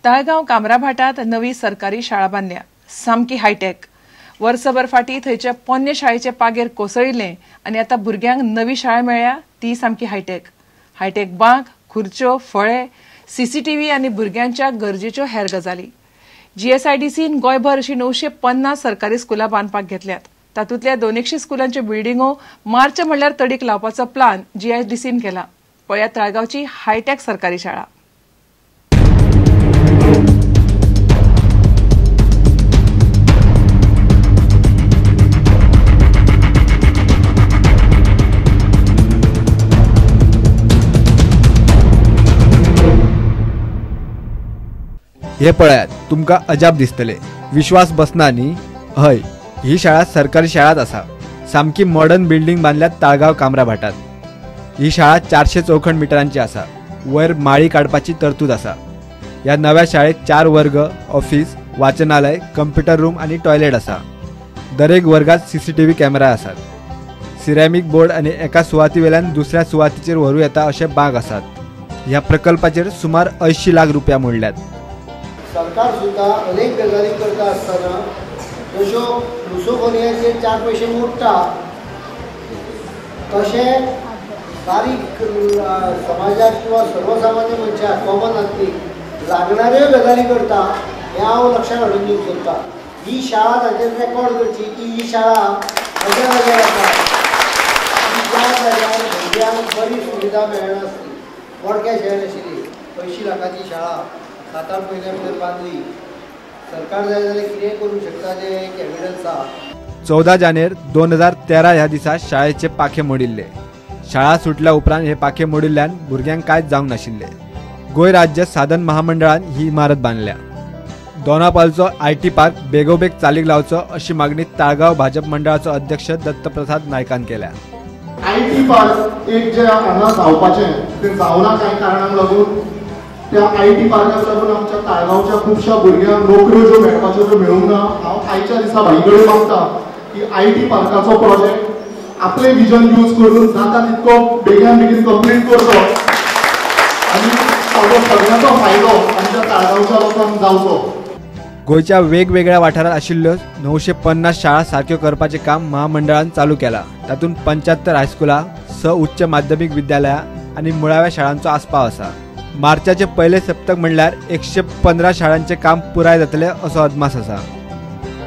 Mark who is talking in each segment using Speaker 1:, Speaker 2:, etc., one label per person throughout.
Speaker 1: ताळगांव कामराभाटात नवी सरकारी शाळा बांदल्या, सामकी हायटेक। वर्सभर फाटी थंयच्या पोन्ने शाळेचे पागेर कोसळिल्लें आनी आतां भुरग्यांक नवी शाळा मेळ्ळ्या, ती सामकी हायटेक। हायटेक बांक, खुर्च्यो, फळे, सीसीटीव्ही आनी भुरग्यांच्या गरजेच्यो हेर गजाली। जीएसआयडीसीन गोंयभर अशी 950 सरकारी स्कुलां बांदपाक घेतल्यात। तातूंतल्या 200 स्कुलांच्यो बिल्डिंगो मार्च म्हणल्यार तडीक लावपाचो प्लान जीएसआयडीसीन केला। पळया ताळगांवची हायटेक सरकारी शाळा।
Speaker 2: हे पळयात, तुमकां अजाप दिसतले, विश्वास बसना न्ही? हय, ही शाळा सरकारी शाळाच आसा। सामकी मॉडर्न बिल्डिंग बांदल्यात ताळगांव कामराभाटात। ही शाळा 400 चौखण मिटरांची आसा। वयर माळी काडपाची तरतूद आसा। ह्या नव्या शाळेत 4 वर्ग, ऑफिस, वाचनालय, कंप्युटर रूम आनी टॉयलेट आसा। दरेक वर्गात सीसीटीव्ही कॅमेरा आसात। सिरॅमिक बोर्ड आनी एका सुवातीवेल्यान दुसऱ्या सुवातीचेर व्हरूं येता अशे बाग आसात। ह्या प्रकल्पाचेर सुमार 80 लाख रुपया मोडल्यात।
Speaker 3: सरकार सुद्धा अनेक गजाली करता आसतना जश्यो लुसोफोनियाचेर 4 पयशे मोडटा तशें बारीक समाजाक किंवा सर्वसामान्य मनशाक कॉमन आदमी लागणाऱ्यो गजाली करता हें हांव लक्षांत हाडून दिवंक सोदता। ही शाळा ताचेर रेकॉर्ड करची की ही शाळा अशा जाग्यार आसा की ज्या जाग्यार भुरग्यांक बरी सुविधा मेळनासली। बोडक्या शहर आशिल्ली 80 लाखाची शाळा 7-8 म्हयन्या भितर बांदली। सरकार जाय जाल्यार कितेंय करूंक शकता, जें एक एविडन्स आसा।
Speaker 2: 14 जानेर 2013 ह्या दिसा शाळेचे पाखे मोडिल्ले। शाळा सुटल्या उपरांत हे पाखे मोडिल्ल्यान भुरग्यांक कांयच जावंक नाशिल्लें। गोंय राज्य साधन महामंडळान ही इमारत बांदल्या। दोनापालचो IT park बेगोबेग चालीक लावचो अशी मागणी ताळगांव भाजप मंडळाचो अध्यक्ष दत्तप्रसाद नायकान केल्या।
Speaker 4: IT park एक जे हांगा जावपाचें तें जावना कांय कारणांक लागून। त्या IT पार्काक लागून आमच्या ताळगांवच्या खुबश्या भुरग्यांक नोकऱ्यो ज्यो मेळपाच्यो त्यो मेळूंक ना। हांव आयच्या दिसा भाई कडेन मागता की IT पार्काचो प्रोजेक्ट आपले विजन यूज करून जाता तितको बेगीन बेगीन कंप्लीट करचो आनी ताचो सगळ्यांचो फायदो आमच्या ताळगांवच्या लोकांक जावचो।
Speaker 2: गोंयच्या वेगवेगळ्या वाठारांत आशिल्ल्यो 950 शाळा सारक्यो करपाचें काम महामंडळान चालू केलां। तातूंत 75 हायस्कुलां, 6 उच्च माध्यमीक विद्यालयां आनी मुळाव्या शाळांचो आस्पाव आसा। मार्चाचे पयले सप्तक म्हणल्यार 115 शाळांचे काम पुराय जातले असो अदमास आसा।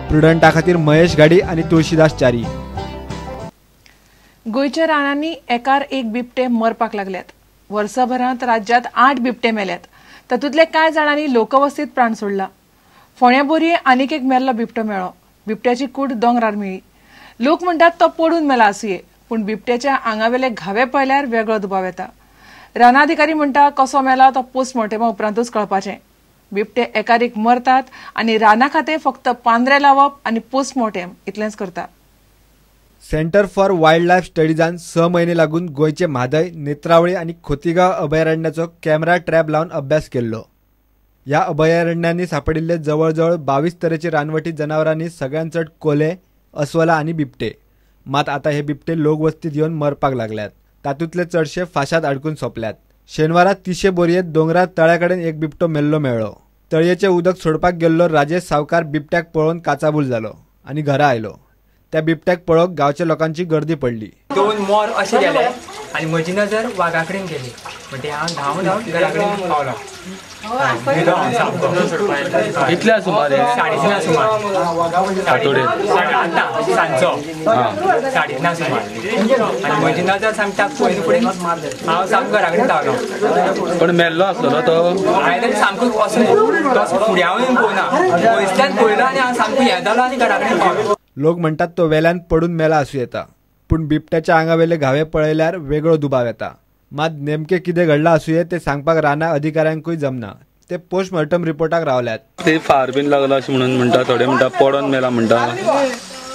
Speaker 2: प्रुडंटा खातीर महेश घाडी आनी तुळशीदास च्यारी।
Speaker 1: गोंयच्या रानांनी एकार एक बिबटे मरपाक लागल्यात। वर्सभरांत राज्यांत 8 बिबटे मेल्यात। तातूंतले कांय जाणांनी लोकवस्तीत प्राण सोडला। फोंड्या बोरये आनीक एक मेल्लो बिबटो मेळ्ळो। बिबट्याची कूड दोंगरार मेळ्ळी। लोक म्हणटात तो पडून मेला आसुये, पूण बिबट्याच्या आंगावेले घावे पळयल्यार वेगळो दुबाव येता। रानाधिकारी म्हणटा कसो मेला तो पोस्टमॉर्टेमा उपरांतूच कळपाचें। बिबटे एकार एक मरतात आनी राना खातें फक्त पांदरे लावप आनी पोस्टमॉर्टेम इतलेंच करता।
Speaker 2: सेंटर फॉर वायल्ड लायफ स्टडीजान 6 म्हयने लागून गोंयचे म्हादय, नेत्रावळी आनी खोतीगांव अभयारण्याचो कॅमेरा ट्रॅप लावन अभ्यास केल्लो। ह्या अभयारण्यांनी सापडिल्ले जवळजवळ 22 तरेचे रानवटी जनावरांनी सगळ्यांत चड कोले, अस्वला आनी बिबटे। मात आतां हे बिबटे लोकवस्तीत येवन मरपाक लागल्यात। तातूंतले चडशे फाशात अडकून सोंपल्यात। शेनवारा 300 बोरयेत दोंगरार तळ्या कडेन एक बिबटो मेल्लो मेळ्ळो। तळयेचें उदक सोडपाक गेल्लो राजेश सावकार बिबट्याक पळोवन काचाबूल जालो आनी घरा आयलो। त्या बिबट्याक पळोवंक गांवच्या लोकांची गर्दी पडली।
Speaker 5: 2 मोर अशे गेले आनी म्हजी नजर वागा कडेन गेली, म्हणटे हांव धांवन धांवन घरा कडेन पावलो।
Speaker 6: कितल्या सुमार?
Speaker 5: 3:30 सुमार। आतां सांजचो 3:30 सुमार। आनी म्हजी नजर सामकी ताका पळयना फुडें हांव सामको घरा कडेन धांवलो।
Speaker 6: पण मेल्लो आसलो तो?
Speaker 5: हांवें सामको असो तो फुडें हांवें पळोवना, पयसल्यान पळयलो आनी हांव सामको हें जालो आनी घरा कडेन पावलो।
Speaker 2: लोक म्हणटात तो वेल्यान पडून मेला आसूं येता, पूण बिबट्याच्या आंगावेले घावे पळयल्यार वेगळो दुबाव येता। मात नेमके कितें घडलां आसुये तें सांगपाक राना अधिकाऱ्यांकूय जमना। ते पोस्टमॉर्टम रिपोर्टाक रावल्यात।
Speaker 6: ते फार बीन लागला अशें म्हणून म्हणटा, थोडे म्हणटा पडोन मेला म्हणटा,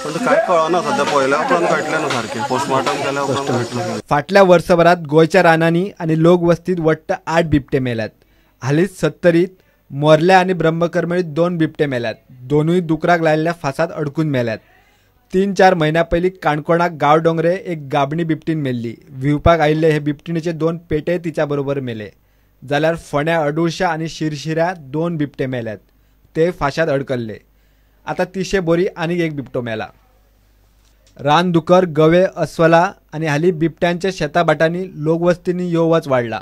Speaker 7: पण काय कळना सध्या, पळयल्या उपरांत कळटलें न्हू सारकें, पोस्टमॉर्टम केल्या उपरांत कळटलें।
Speaker 2: फाटल्या वर्सभरात गोंयच्या रानांनी आनी लोकवस्तीत वट्ट 8 बिबटे मेल्यात। हालींच 70 मोर्ल्या आनी ब्रह्मकर्मळीत 2 बिबटे मेल्यात। दोनूय दुकराक लायिल्ल्या फासात अडकून मेल्यात। 3-4 म्हयन्या पयलीं काणकोणाक गांवडोंगरे एक गाबणी बिबटीन मेल्ली। व्हिवपाक आयिल्ले हे बिबटिणीचे 2 पेटे तिच्या बरोबर मेले। जाल्यार फोंड्या अडुळशा आनी शिरशिऱ्या 2 बिबटे मेल्यात, ते फाशात अडकल्ले. आतां तिशे बोरी आनीक एक बिबटो मेला. रान दुकर, गवे, अस्वला आनी हालीं बिबट्यांच्या शेता भाटांनी लोकवस्तींनी यो वच वाडला.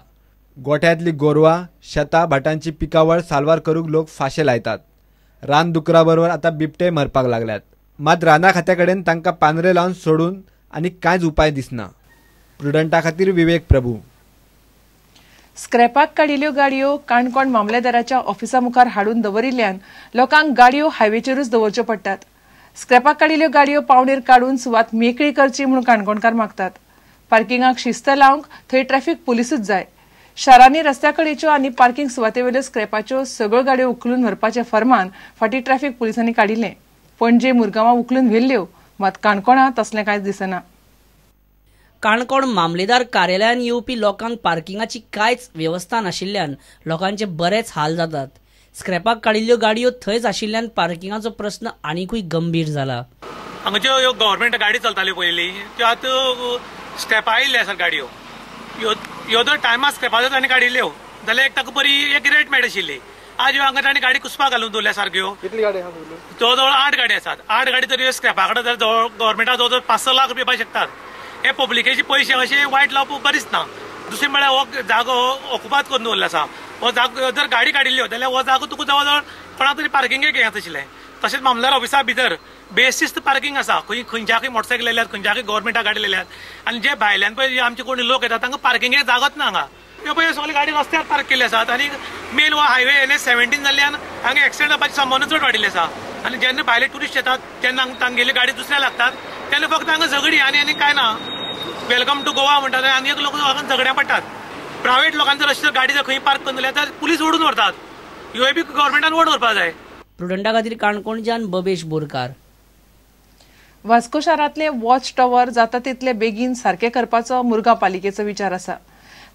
Speaker 2: गोठ्यांतली गोरवां, शेतां भाटांची पिकावळ साल्वार करूंक लोक फाशे लायतात. रान दुकरा बरोबर आतां बिबटे मरपाक लागल्यात. मात राना खात्या कडेन तांकां पांदरे लावन सोडून आनी कांयच उपाय दिसना. प्रुडंटा खातीर विवेक प्रभू.
Speaker 1: स्क्रॅपाक काडिल्ल्यो गाडयो काणकोण मामलेदाराच्या ऑफिसा मुखार हाडून दवरिल्ल्यान लोकांक गाडयो हायवेचेरूच दवरच्यो पडटात. स्क्रॅपाक काडिल्ल्यो गाडयो पावणेर काडून सुवात मेकळी करची म्हूण काणकोणकार मागतात. पार्किंगाक शिस्त लावंक थंय ट्रॅफिक पुलिसूच जाय. शारांनी रस्त्या कडेच्यो आनी पार्किंग सुवातेवेल्यो स्क्रॅपाच्यो सगळ्यो गाडयो उखलून व्हरपाचें फर्मान फाटीं ट्रॅफिक पुलिसांनी काडिल्लें. पणजे, मुरगांवां उखलून व्हेल्ल्यो, मात काणकोणां तसलें कांयच दिसना.
Speaker 8: काणकोण मामलेदार कार्यालयान येवपी लोकांक पार्किंगाची कांयच वेवस्था नाशिल्ल्यान लोकांचे बरेच हाल जातात. स्क्रॅपाक काडिल्ल्यो गाडयो थंयच आशिल्ल्यान पार्किंगाचो प्रस्न आनिकूय गंभीर जाला.
Speaker 9: हांगाच्यो ह्यो गव्हर्मेंट गाडी चलताल्यो पयलीं त्यो आतां स्क्रॅपा आयिल्ल्यो आसात गाडयो. ह्यो जर टायमार स्क्रॅपाच्यो तांणी काडिल्ल्यो जाल्यार एक ताका बरी एक रेट मेळटाशिल्ली. आज ह्यो हांगा तांणी गाडी कुसपाक घालून दवरल्या सारक्यो.
Speaker 10: कितली गाडी आसा?
Speaker 9: जवळ जवळ 8 गाडी आसात. 8 गाडी तरी स्क्रॅपा कडेन जर जवळ गव्हर्मेंटा जवळ जवळ 5-6 लाख रुपया येवपाक शकतात. हे पब्लिकेचे पयशे अशे वायट लावप बरीच ना. दुसरें म्हळ्यार हो जागो ऑकुपाद करून दवरलो आसा. हो जागो जर गाडी काडिल्ल्यो जाल्यार हो जागो तुका जवळ जवळ कोणाक तरी पार्किंगेक हें आशिल्लें. तशेंच मामलेदार ऑफिसा भितर बेशिस्त पार्किंग आसा. खंय खंयच्याकय मोटरसायकल येयल्यात, खंयच्याकय गव्हर्मेंटा गाडी येयल्यात आनी जे भायल्यान पळय आमचे कोण लोक येतात तांकां पार्किंगेक जागोच ना हांगा. ह्यो पळय सगळ्यो गाडी रस्त्यार पार्क केल्यो आसात आनी मेन हो हायवे NH17 जाल्ल्यान हांगा एक्सिडंट जावपाची संभावना चड वाडिल्ली आसा. आनी जेन्ना भायले ट्युरिस्ट येतात तेन्ना तांगेली गाडी दुसऱ्या लागतात तेन्ना फक्त हांगा झगडी आनी आनी कांय ना. Welcome to Goa म्हणटात आनी एक लोक हांगा झगड्या पडटात. प्रायवेट लोकांनी जर अशी गाडी जर खंय पार्क करून दिल्या तर पुलीस ओडून व्हरतात. ह्योय बी गव्हर्मेंटान ओड व्हरपाक जाय.
Speaker 8: प्रुडंटा खातीर काणकोणच्यान बबेश बोरकार.
Speaker 1: वास्को शारांतले वॉच टॉवर जाता तितले बेगीन सारके करपाचो मुरगांव पालिकेचो विचार आसा.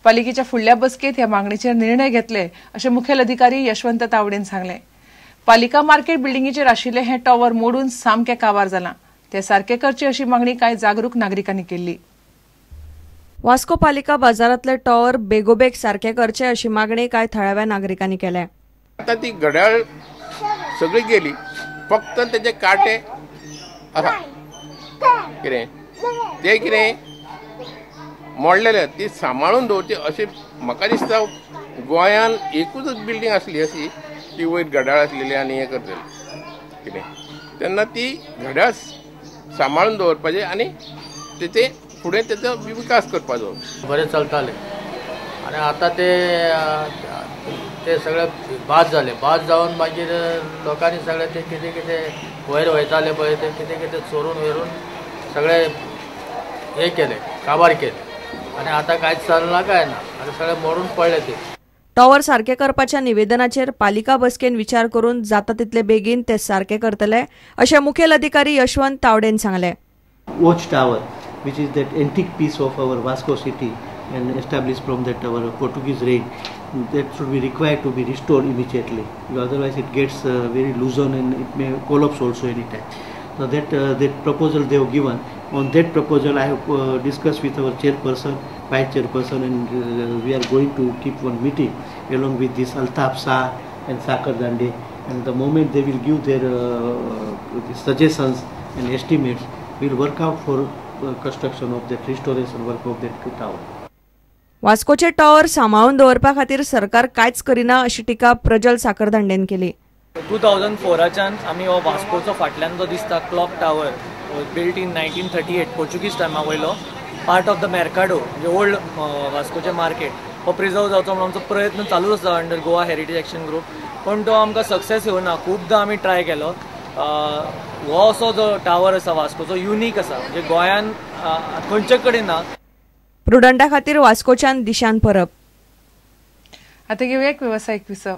Speaker 1: पालिकेच्या फुडल्या बसकेत ह्या मागणीचेर निर्णय घेतले अशें मुखेल अधिकारी यशवंत तावडेन सांगलें. पालिका मार्केट बिल्डिंगेचेर आशिल्ले हे टॉवर मोडून सामकें काबार जालां. ते सारके करचे अशी मागणी कांय जागरूक नागरिकांनी केल्ली.
Speaker 11: वास्को पालिका बाजारांतले टॉवर बेगोबेग सारके करचे अशी मागणी कांय थळाव्या नागरिकांनी केल्या.
Speaker 12: आतां ती घड्याळ सगळी गेली, फक्त तेजे कांटे आसा कितें ते कितें मोडलेले ती सांबाळून दवरची अशें म्हाका दिसता. गोंयान एकूच बिल्डींग आसली अशी ती वयर घड्याळ आसलेली आनी हें करतली कितें तेन्ना ती घड्याळ सांबाळून दवरपाचें आनी तेचे फुडें तेचो विकास करपाचो.
Speaker 13: बरें चलतालें आनी आतां ते ते सगळे बाद जाले. बाद जावन मागीर लोकांनी सगळे ते कितें कितें वयर वयताले पळय ते कितें कितें चोरून व्हरून सगळे हे केले, काबार केले आनी आतां कांयच चलना काय ना, आनी सगळे मोडून पडले ते.
Speaker 11: टॉवर सारके करपाच्या निवेदनाचेर पालिका बसकेन विचार करून जाता तितले बेगीन ते सारके करतले अशें मुखेल अधिकारी यशवंत तावडेन सांगलें.
Speaker 14: Watch tower which is that antique piece of our Vasco city and established from that our Portuguese reign, that should be required to be restored immediately, because otherwise it gets very loosened and it may collapse also anytime. So that that proposal they have given, on that proposal I have discussed with our chairperson, vice chairperson, and we are going to keep one meeting along with this Altaf Shah and Sakar Dande, and the moment they will give their the suggestions and estimates, we will work out for construction of that restoration work of that tower.
Speaker 11: वास्कोचे tower सांबाळून दवरपा खातीर सरकार कांयच करिना अशी टिका प्रजल साखरदांडेन केली.
Speaker 15: 2004च्यान आमी हो वास्कोचो फाटल्यान जो दिसता clock tower built in 1938 Portuguese टायमा वयलो पार्ट ऑफ the Mercado म्हणजे ओल्ड वास्कोचें मार्केट हो प्रिजर्व जावचो म्हणून आमचो प्रयत्न चालूच आसा under Goa heritage action group, पूण तो आमकां सक्सेस येवना. खुबदां आमी ट्राय केलो. हो असो जो टावर आसा वास्कोचो युनीक आसा, म्हणजे गोंयान खंयचे कडेन ना.
Speaker 11: प्रुडंटा खातीर वास्कोच्यान दिशान परब.
Speaker 1: आतां घेवया एक वेवसायीक विसव.